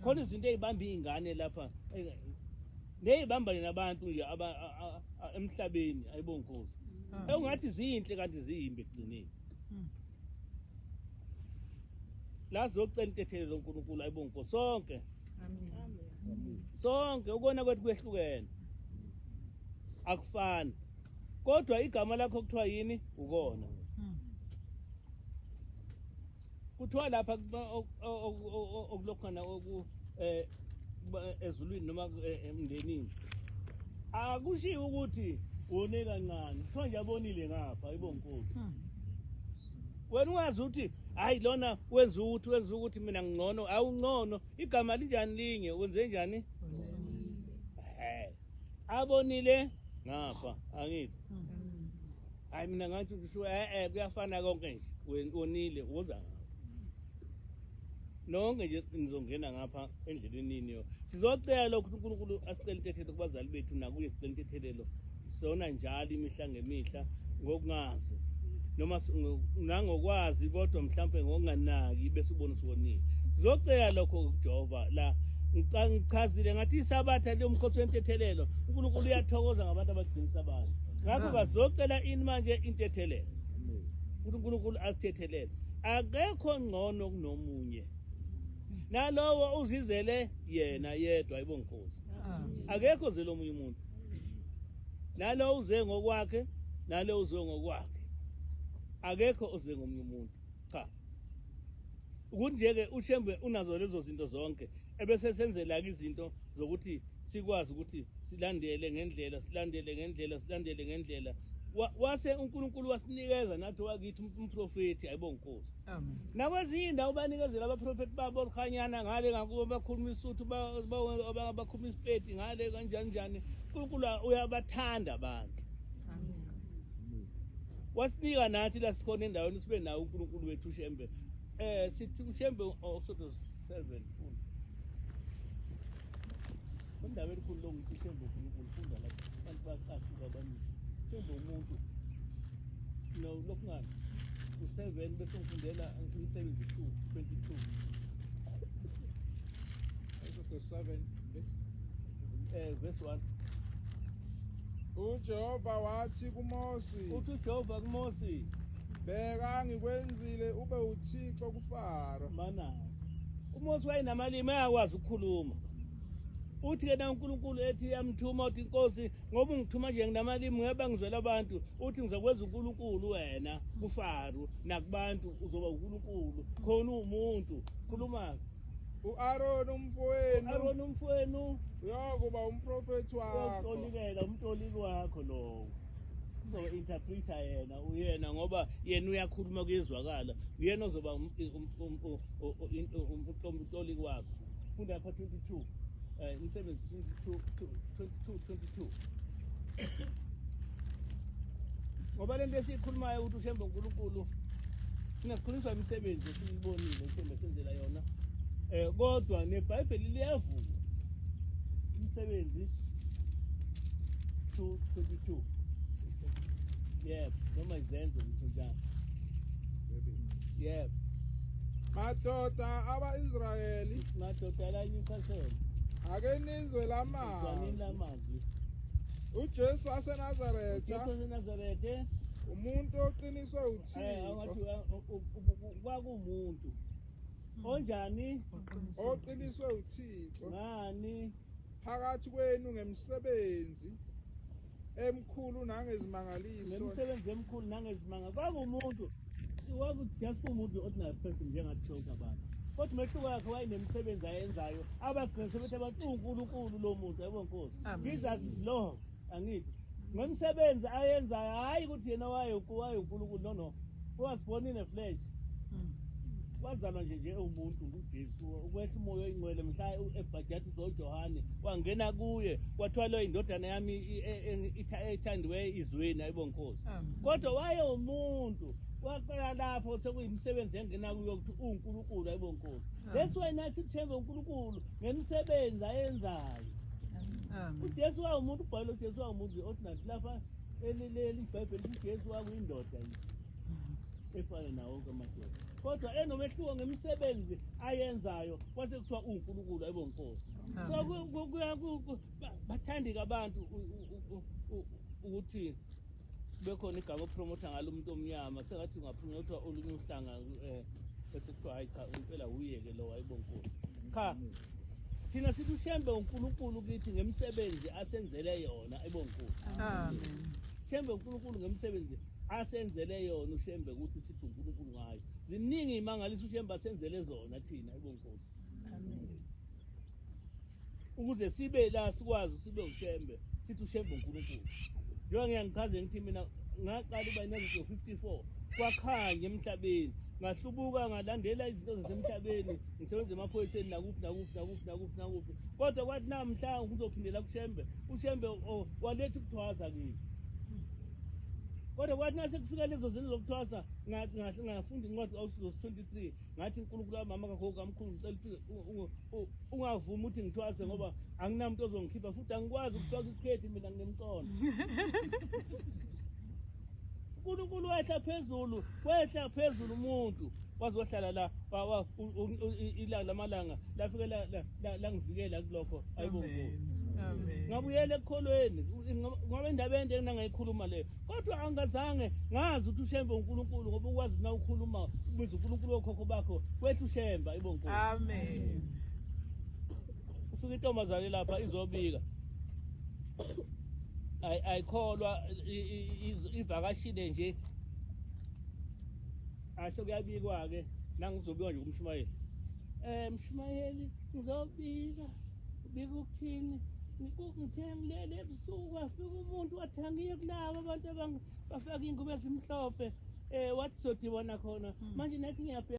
Khona izinto ey'bamba iy'ngane lapha ney'bamba nabantu nje emhlabeni, ayibo Nkosi. Engathi zinhle kanti ziyimbi ekugcineni. La sizocela intethelelo uNkulunkulu, ayibo Nkosi, sonke. Amen. Sonke ukona kwethu kwehlukene. Akufani. Kodwa igama lakho kuthiwa yini? Ukona. Kuthiwa lapha okulokhona oku ezulwini noma emndenini. Akushiwo ukuthi wone kancane. Kuthiwa nje abonile ngapha, ayibo Nkosi. Wena ungazi ukuthi hayi lona wenza ukuthi wenza ukuthi mina ngingcono, awungcono. Igama linjani linye, wenze njani? Abonile ngapha, angithi. Hayi mina ngathi usho kuyafana konke nje. Wonile, woza ngapha. Nonke nje nizongena ngapha endleleni yo. Sizocela lokhu uNkulunkulu asicele intethelelo kubazali bethu nakuye sicela intethelelo. Sona njalo imihla ngemihla ngokungazi noma nangokwazi kodwa mhlambe ngokunganaki bese ubona usubonile. Sizocela lokho kuJehova la. Ngichazile ngathi isabatha lomkhosi wentethelelo, uNkulunkulu uyathokoza ngabantu abagcina isabatha. Ngakho bazocela ini manje? Intethelelo. uNkulunkulu asithethelele. Akekho ngcono kunomunye. Nalowo uzizele yena yedwa, ayibo Nkosi. Akekho zele omunye umuntu. Nalowo uze ngokwakhe, nalowo uze ngokwakhe. Akekho oze ngomunye umuntu. Cha. Kunje-ke uShembe unazo lezo zinto zonke, ebese senzela-ke izinto zokuthi sikwazi ukuthi silandele ngendlela, silandele ngendlela, silandele ngendlela. Wase uNkulunkulu wasinikeza nathi wakithi umprofethi, ayibo Nkosi. Amen. Nakwezinye indawo banikezela abaprofethi babo olukhanyana ngale ngakubo, bakhuluma isuthu, bakhuluma isipedi ngale kanjani njani. uNkulunkulu uyabathanda abantu. Amen. Wasinika nathi la sikhona endaweni sibe nawo uNkulunkulu wethu uShembe. Sithi uShembe Exodus 7 funda. Indaba elikhulu lokuthi uShembe uNkulunkulu, funda lapho abantu bacasuka abaningi. UShembe umuntu. No, lokhu ngani? U7 bese ngifundela umsebenzi 2 22. Exodus 7 verse Verse 1. uJehova wathi kuMosi, Uthi uJehova kuMosi, bheka ngikwenzile ube uThixo kuFaro. Mana. uMosi wayenamalimi, ayakwazi ukukhuluma. Uthi ke na uNkulunkulu ethi yamthuma, uthi inkosi ngoba ungithuma nje nginamalimi ngeke ngizwela abantu, uthi ngizokwenza uNkulunkulu wena kuFaro nakubantu, uzoba uNkulunkulu khona umuntu. Khuluma. uAron umfowenu, uAron umfowenu uyakuba umprofethi wakho. Uyotolikela, umtoliki wakho lowo. Uzoba interpreter yena, uyena ngoba yena uyakhuluma kuyezwakala. Uyena ozoba umtoliki wakho. Funda lapha 22. Imisebenzi 22 22 22. Ngoba lento esiyikhulumayo ukuthi uShembe uNkulunkulu, singasikhulunyiswa imisebenzi esiyibonile uShembe senzela yona. Kodwa neBhayibheli liyavuma. Imisebenzi 2:22. Yebo, noma izenzo ngisho njalo. Yebo. Madoda aba-Israyeli, madoda la Newcastle, ake nizwe lamazwi. Lamazwi. uJesu waseNazaretha, uJesu waseNazaretha, umuntu oqiniswe uThixo. Kwakumuntu onjani? Oqiniswe uThixo. Ngani? Phakathi kwenu ngemisebenzi emkhulu nangezimangaliso. Ngemisebenzi emkhulu nangezimanga. Kwakumuntu, just umuntu, ordinary person njengathi sonke abantu. Kodwa umehluko wakhe wayenemisebenzi ayenzayo, abagcina sebethi abantu uNkulunkulu lo muntu, yabo Nkosi. Jesus is Lord, angithi. Ngemisebenzi ayenzayo, hayi ukuthi yena waye uNkulunkulu, no no. Was born in a flesh. Wazalwa nje nje umuntu uJesu, ukwehla umoya oyingcwele mhla ebhajathiswa uJohane, wangena kuye, kwathiwa lo indodana yami ethandiweyo izweni, ayibo Nkosi. Kodwa waye umuntu, waqala lapho sekuyimisebenzi engena kuyo ukuthi uNkulunkulu, ayibo Nkosi. That's why nathi sithembe uNkulunkulu ngemisebenzi ayenzayo. UJesu wawumuntu, ubhalo uJesu wawumuntu ordinary lapha elileli iBhayibheli, uJesu wakuyindoda nje. efana nawo wonke amadoda, kodwa enomehluko ngemisebenzi ayenzayo, kwase kuthiwa uNkulunkulu ayibonkosi. So bathandike abantu ukuthi bekhona igama opromotha ngalo umuntu omnyama, sengathi ungapromotha olunye uhlanga bese kuthiwa hayi cha impela uyeke lo ayibonkosi. Cha, thina sithi uShembe uNkulunkulu kithi ngemisebenzi asenzele yona ayibonkosi. Amen. Shembe uNkulunkulu ngemisebenzi asenzele yona, uShembe ukuthi sithi uNkulunkulu ngayo. Ziningi imangaliso uShembe asenzele zona thina ayibonkosi. Amen. Ukuze sibe la sikwazi sibe uShembe, sithi uShembe uNkulunkulu. Njengoba ngiyangichaze ngithi mina ngaqala uba inazito 54 kwakhanya emhlabeni, ngahlubuka ngalandela izinto zasemhlabeni, ngisebenza emaphoyiseni nakuphi nakuphi nakuphi nakuphi nakuphi, kodwa kwathi namhla ngizophindela kuShembe, uShembe waletha ukuthwasa kimi. Kodwa kwathi nase kufika lezo zinto zokuthwasa, ngafunda incwadi kaUsizo 23, ngathi uNkulunkulu wamama kagogo kamkhulu ngicela ukuthi ungavumi ukuthi ngithwase ngoba anginamuntu ozongikhipha, futhi angikwazi ukuthwasa isikhethi mina nginemqondo. uNkulunkulu wehla phezulu, wehla phezulu umuntu wazohlala la ilanga lamalanga lafike langivikela kulokho ayibonkosi. Amen. Ngabuyela ekukholweni ngoba indaba ende engingayikhuluma leyo, kodwa angazange ngazi ukuthi uShembe uNkulunkulu, ngoba ukwazi na ukukhuluma ubiza uNkulunkulu wokhokho bakho, wehla uShembe ayibonkosi. Amen. Ufika intombazane lapha izobika, ayikholwa, ivakashile nje, asho kuyabikwa ke nangizobika nje kumshumayeli. Mshumayeli ngizobika, ubika ukuthini? Ngithe ngilele ebusuku wafika umuntu wathi angiye kulabo abantu abafaka ingubo ezimhlophe, wathi sodibana khona. Manje nathi ngiyabheka.